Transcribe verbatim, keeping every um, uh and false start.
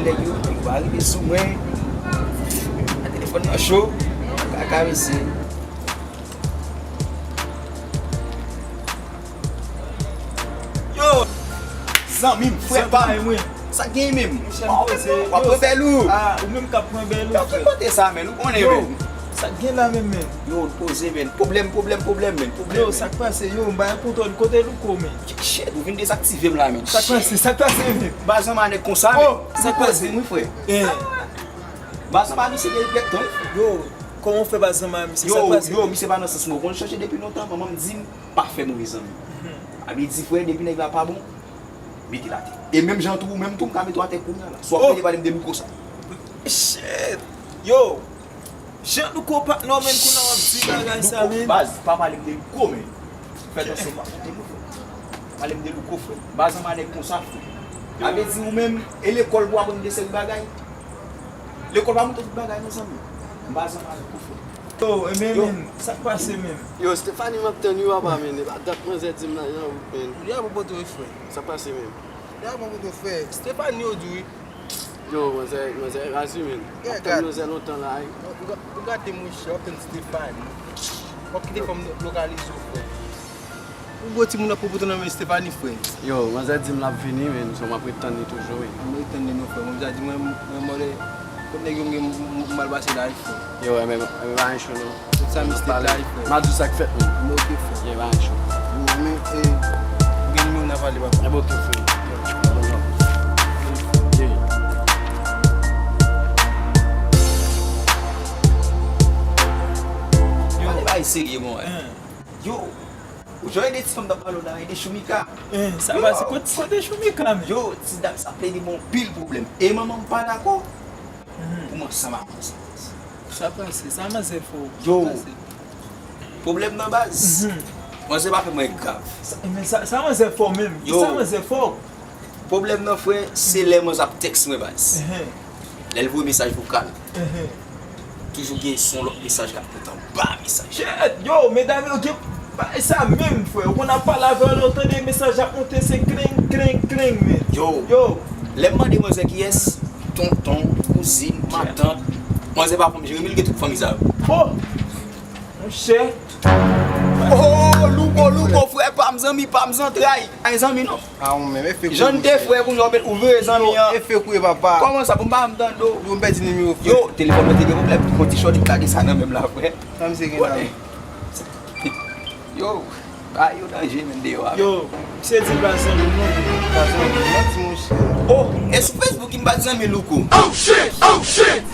Nèg yo, yo pa rive sou mwen. A telefòn nan cho, m ka karese. Yo! Zanmi m, frè pa m. Sa k genyen menm? Monchè, m poze. W ap pran bèl ou? Ah, ou menm k ap pran bèl ou, frè. Yo, ki kote sa, menn? Ou konnen, menn. Sa k gen la menm, menn? Yo, poze, menn. Pwoblèm, pwoblèm, pwoblèm, menn. Pwoblèm, menn. Yo, sa k pase? Yo, m bay pou tòn. Kote Louko, menn? Shit, ou vin dezaktive m la, menn. Sa k pase? Sa k pase, menn? Ba zanmi a nèg konsa, menn. Oh, sa k pase? Wi, frè. Eh. Ba zanmi a misye gen plèk tan. Yo, kòman w fè ba zanmi a misye? Sa k pase? Yo, yo, misye pa nan sans mwen. Ou konn chèche depi lontan, manman m di m pa fè move zanmi. Mhm. A vle di, frè, depi nèg la pa bon, mete l atè. E menm jan tou, ou menm tou, m ka mete w atè kounye a la. Si w ap pale, pale m de Louko sa. Shit! Yo! Jan Louko pa, non, menn, kounye a w ap di bagay sa, menn. Baz, pa pale m de Louko, menn. Fè tansyon, pa koute m, frè. Pale m de Louko, frè. Ba zanmi a nèg konsa, frè. A vle di, ou menm, e lekòl pou w aprann de seri bagay. Lekòl pa montre tout bagay, non, zanmi. M ba zanmi a Louko, frè. Yo, e men, men, sa k pase menm? Yo, Stephanie, m ap tann wi, papa, men. E pa dat manzè di m nan, nan wout, men. Li a pwopote w, frè. Sa k pase menm? Li a pwopote w, frè. Stephanie, yo di wi. Yo, manzè, manzè raz wi, men. M ap tann manzè lontan la, wi. Ou ga-, ou gate, monchè, w ap tann Stephanie. W ap kite fanm lokalize w, frè. Ou gwo timoun ap pwopote nan men Stephanie, frè. Yo, manzè di m l ap vini, men, so m ap ret tann li toujou, wi. M ret tann li non, frè. Mwen deja di mwen, mwen, mwen, kot nèg yo m gen m, m, m al pase la, wi, frè. Yo, men, men, men, pa gen cho, non. Tout sa mistik la, wi, frè. M a di w sa k fèt, men. M oke, frè. Ye, pa gen cho. Yo, men, e, ou gen nimewo m nan pale, papa. Ebyen, oke, frè. Ye. Yo, pale bagay serye, bon, eh. Yo, ou jwenn de ti fanm t ap pale w la, e de Choumika. Eh, sa pase kote, kote Choumika, men? Yo, ti dam sa plede ban w anpil pwoblèm. E manman m pa dakò pou m ansanm ak manzè. Sa pase, sa manzè fè w? Yo, pwoblèm nan baz. Manzè pa fè m wè grav. Sa, men sa, sa manzè fè w menm? Yo. Sa manzè fè w? Pwoblèm nan, frè, se lè manzè ap tèks mwen, baz. Lè l voye mesaj vokal, toujou gen son lòt mesaj k ap monte anba mesaj. Shit, yo, medam yo gen bagay sa menm, frè. Ou konn ap pale avè yo, lè w tande mesaj ap monte, se kling, kling, kling, men. Yo. Yo. Lè m mande manzè kiyès, tonton, kouzin, matant, manzè pa konn jere, men li gen tout fanmi sa yo. Oh! Monchè. Oh, Louko, Louko, frè pa m, zanmi pa m, zantray. Ay, zanmi, non. A, ou menm, e fek ou ye. Jan n te frè, kounye a w met, ou vire zanmi an. Yo, e fek ou ye, papa. Kòman sa, pou m pa janm tande w? Yo, m pèdi nimewo, frè. Yo, telefòn mwen te gen pwoblèm, fon ti chòt, li lage sa nan men m la, frè. Sa misye gen la? Yo, a, yo danje, menm, deyò a. Yo, misye di l pa zanmi m, non. Pa zanmi m, manti, monchè. Oh, e sou Facebook, m pa t zanmi Louko. Oh, shit! Oh, shit!